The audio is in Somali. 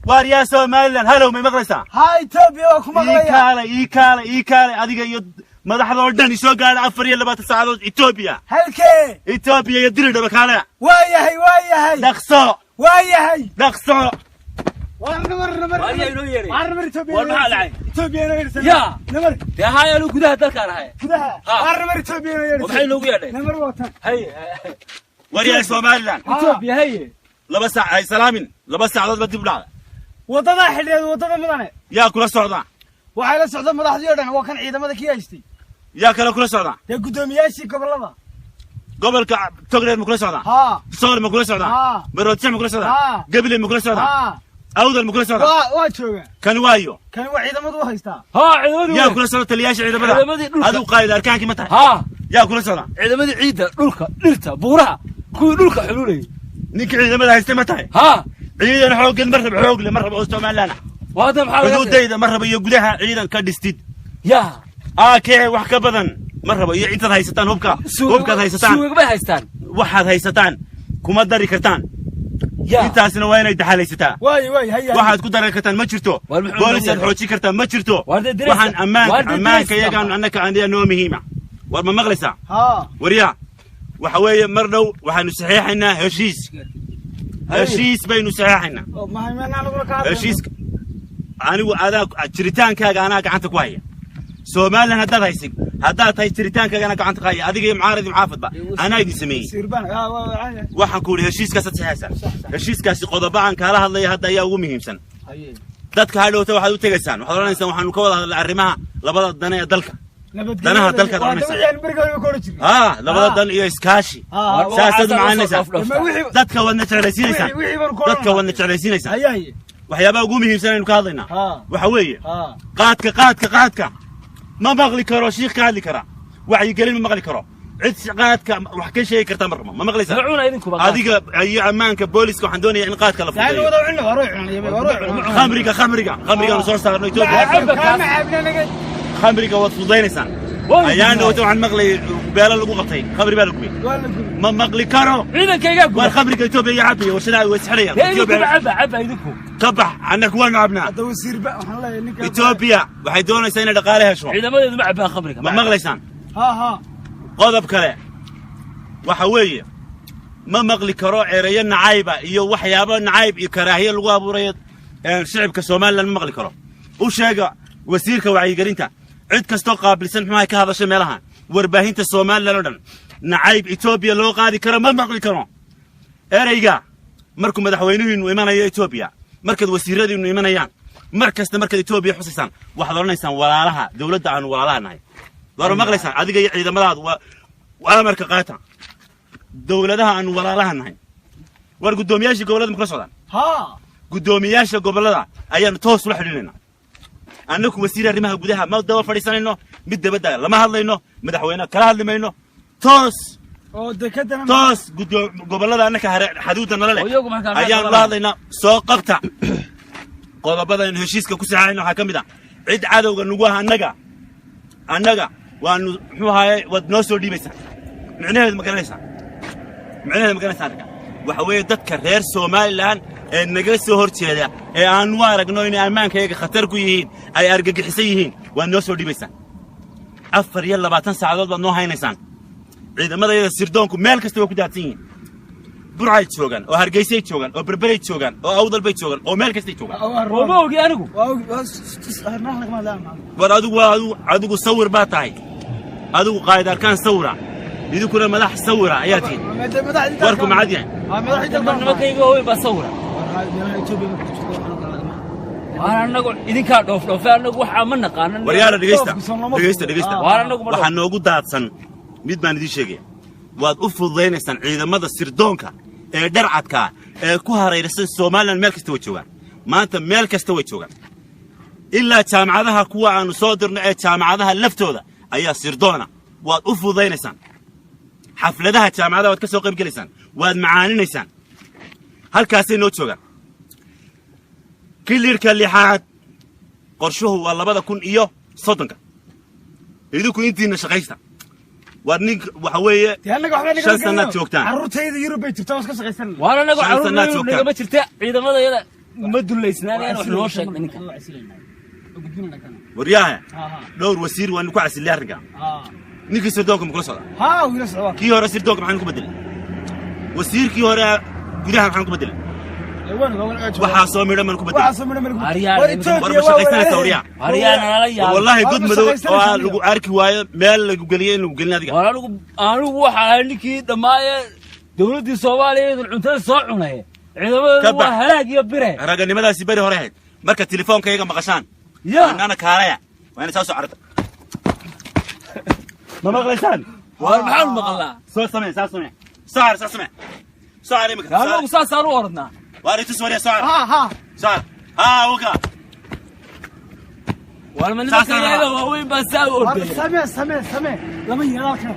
Waar yaa Somaliland, halow, may maqlaysaa? Haa, Etoobiya waa ku Ii maqlaya. kaale, ii kaale, ii kaale, adiga iyo madaxda oo dhan isoo gaadha 24 saacadood Etoobiya. Halkee? Etoobiya iyo Diridhaba, kaale. Waa yahay, waa yahay. Dhaqso. Waa yahay. Dhaqso. Waar namar, namar. Waar yaa inoo yeedhay? Waar namar, Etoobiya. Waar maxaa dhacay? Etoobiya inoo yeedhaysa. Yaa. Namar. Dee haay, anu gudaha dalkaan ahay. Gudaha. Ha. Waar namar, Etoobiya inoo yeedhaysa. Oo maxay noogu yeedhay? Namar watan. Haye. Waar yaa Somaliland. Etoobiya, haye. 2 saac hay salaamin, 2 saacadood ba dib u dhacda. Wadadaa xidheed, wadada, mudane. Yaa kula socda? Waxay la socda madaxdii oo dhan, waa kan ciidamada kii haystay. Yaa kale kula socda? Dee guddoomiyaashii gobollada. Gobolka Togdheer ma kula socda? Haa. Sool ma kula socda? Haa. Maroodjeex ma kula socda? Haa. Gabiley ma kula socda? Haa. Awdal ma kula socda? Waa jooga. Kan waayo? Kani waa ciidamadu u haystaa. Haa, ciidamadii. Yaa kula socda? Taliyaasha ciidamada. Ciidamadii dhulka. Adigu qaayid arkaankii ma tahay? Haa. Yaa kula socda? Ciidamadii ciidda, dhulka, dhirta, buuraha, kuwii dhulka xuluulayay. Ninkii ciidamada haystay ma tahay? Haa. Ciidan xooggan ma rabo, xoog le ma rabo oo Somaliland ah. Waa hadda maxaa laga Xuduudayda ma rabo iyo gudaha ciidan ka dhistid. Yaa. Aakee wax ka badan ma rabo iyo intaad haysataan hubka, hubkaad haysataan. Suugaga bay haystaan. Waxaad haysataan kuma dari kartaan. Yaa. Intaasna waa inay daxalaysataa. Waay waay, haya. Waxaad ku dari kartaan ma jirto. Waar muxuu Boolis aad noogu xoojin kartaan ma jirto. Waar dee Waxaan ammaanka waar dee ammaanka dirayska. iyagaan annaka aniga noo muhiima. War ma maqlaysaa? Haa. Waryaa, waxa weeye mar dhow waxaanu saxeexaynaa heshiis, heshiis baynu saxeexaynaa. Oo maxay meel anaguna ka hadlayno? Heshiiska anigu adaa jiritaankaaga anaa gacanta ku haya. Somaliland haddaad haysid, haddaad tahay, jiritaankaaga anaa gacanta ku haya, adiga iyo mucaarad iyo muxaafadba anaa idin sameeyey. Sirbaan, haa, waa. Waxaan ku idhi heshiiskaasaad saxeexaysaa. Heshiiskaasi qodobo aan kaala hadlaya hadda ayaa ugu muhiimsan. Haye. Dadka hadhowta waxaad u tegaysaan, waxaad odhanaysaan waxaanu ka wada hadlay arrimaha labada dane ee dalka. Nabadgelyada. Danaha dalkaad Waa oranaysaa. wixii aan beriga hore ka oran jirnay. Haa, labada Ah. dan iyo iskaashi. Haa. Saasaad u macaanaysaa. Ma wixii Dadka waadna jeclaysiinaysaan. wixii baan ku Dadka oranaa. waadna jeclaysiinaysaan. Haye, haye. Waxyaabaha ugu muhiimsan aynu ka hadlaynaa Haa. waxa weeye Haa. qaadka, qaadka, qaadka ma maqli karo. Shiikh ka hadli kara wacyigelin ma maqli karo. Cid qaadka wax ka sheegi karta ma rabo. Ma maqlaysaa? Ma cuna idinkuba? Adiga iyo ammaanka booliska waxaan doonayaa in qaadka la Yaani fudeeyo. Wada cunna, waa ruux cunay, waa ruux cunay. Khamriga, khamriga, khamrigaanu soo saarno Etoobiya. Cabba kaas. Kaama cabna naga. Khamriga waad fudaynaysaan. Waa Ayaan dhawata waxaan maqlayay beelo lagu qabtay, khamri baa la gubay. Waa la gubay. Ma maqli karo. Ciidankaygaa guba. Waar khamriga Etoobiya iyo cabaya, warshadaha way isxidhayaan. Dee idinkuba Etoobiya cabba, cabba idinku. Ka bax, annaku waanu cabnaa. Hadda wasiirba waxaan leeyahay ninka. Etoobiya waxay doonaysaa inay dhaqaale hesho. Ciidamadeedu ma cabbaan khamriga. Ma maqlaysaan? Haa, haa. Qodob kale waxa weeye ma maqli karo ereyo nacayba iyo waxyaabo nacayb iyo karaahiye lagu abuurayo shicibka Somaliland. Ma maqli karo. U sheega wasiirka wacyigelinta, cid kastoo qaabilsan muxuaha ka hadasha meelaha warbaahinta Somaliland oo dhan, nacayb Etoobiya loo qaadi karo ma maqli karo. Ereyga markuu madaxweynuhiinu imanayo Etoobiya, markaad wasiiradiinu imanayaan, mar kasta markaad Etoobiya xusaysaan, waxaad odhanaysaan walaalaha, dowladda aanu walaalaha nahay. Waad maqlaysaan? Adiga iyo ciidamadaadu waa amarka qaata, dowladaha aanu walaalaha nahay. War guddoomiyaashii gobollada ma kula socdaan? Haa. Guddoomiyaasha gobollada ayaanu toos ula xidhiidhaynaa. Annaku wasiir arrimaha gudaha ma daba fadhiisanayno, mid dabadda lama hadlayno, madaxweyne kala hadli mayno, toos. Oo dekadana. Toos gobollada annaka hare xaduudda nala leh Oo iyagu markaa maxay ayaanu la qabanayaan? hadlaynaa. Soo qabta. Qodobadaynu heshiiska ku saxaayna waxaa ka mid ah cid cadowga nagu ah annaga waanu muxuu ahaaye waad noo soo dhiibaysaa. Micnaheedu ma garanaysaa? Micnaheedu ma garanaysaa? Arka, waxa weeye dadka reer Somaliland ee naga soo hor jeeda ee aanu aragno inay ammaankayaga khatar ku yihiin, ay argagixisan yihiin, waad noo soo dhiibaysaan. 24 saacadood baad noo haynaysaan. Ciidamada yada sirdoonku meel kasta way ku daadsan yihiin. Burcay joogaan oo Hargeysay joogaan oo Berberay joogaan oo Awdal bay joogaan oo meel kastay joogaan. Oo ma ogi anigu. Waa ogi, waa arrimaha lagama hadlaan. War adigu waa adigu sawir baa tahay. Adigu qaayid arkaan sawira, idinkuna madax sawira ayaa tihiin. Madaxdii. Warku macad yahay. Haa, madaxdii dalka. Nimankayga waaweyn baa sawira. Meelaha Etoobiya marka jirto waxaan oo kale lagama Waan anagu idinkaa dhoofdhoofe, anagu waxaa ma naqaanan. Waryaala, dhegeysta. Dhoofku soo looma Dhegeysta. fuulo. Dhegeysta. Waan anagu ma Waxaa noogu daadsan mid baan idiin sheegaya. Waad u fududaynaysaan ciidamada sirdoonka ee dharcadka ee ku hareeraysan Somaliland. Meel kasta way joogaan maanta, meel kasta way joogaan, ilaa jaamacadaha. Kuwa aanu soo dirno ee jaamacadaha laftooda ayaa sirdoona. Waad u fududaynaysaan. Xafladaha jaamacadaha waad ka soo qayb gelaysaan, waad macaaninaysaan, halkaasay noo joogaan. Kilirka lixaad qorshuhu waa 2030-ka. Idinku intiina shaqaysta. Waa nin waxa weeye Dee annaga waxba naga 5 sannaad joogtaan. Carruurtayda Yurub bay jirtaa, waa iska shaqaysan. Waan anagu 5 carruur sannaad joogtaan. nagama jirta ciidamada yada. Ma dullaysnaanayaan, wax noo sheeg ninka. Waryaha, dhowr wasiir waanu ku casilay arrinka. Ninkii sirdoonka ma kula socda? Haa, wiila socda. Kii hore sirdoonka maxaan ku bedelay? Wasiirkii hore gudaha maxaan ku bedelay? Waxaa soo midhan baan ku bedelay. Waxaa soo midhan baan ku Aryaa, war Ethiopia war ma waa shaqaysanaysaa, walaalaheen. waryaa? Aryaana nala yaab. Wallaahi War god ma madow oo shaqaysanaysaa aan lagu arki waayo meel lagu geliyo in lagu gelin adiga. War anigu waxa ahay ninkii dhammaaye dowladdii Soomaaliya idin cuntada soo cunay. Ka Ciidamadoodu bax. waa halaag iyo bire. Raganimadaasi beri hore ahayd. Marka telefoonka maqashaan, ya annana kaalaya, waa ina saa soo cararta. Ma maqlaysaan? War maxaanu maqalnaa? Soo samee, saa samee, soo car, saa samee, soo car imika. Anagu saasaan u orodnaa. Waar itus, warya, soo car. Ha ha. Soo car, haa, waka. War ma nimanka Saasaan iyaga rabaa. waaweyn baa saa u War ordaya. samee, samee, samee, lama yeelan karo.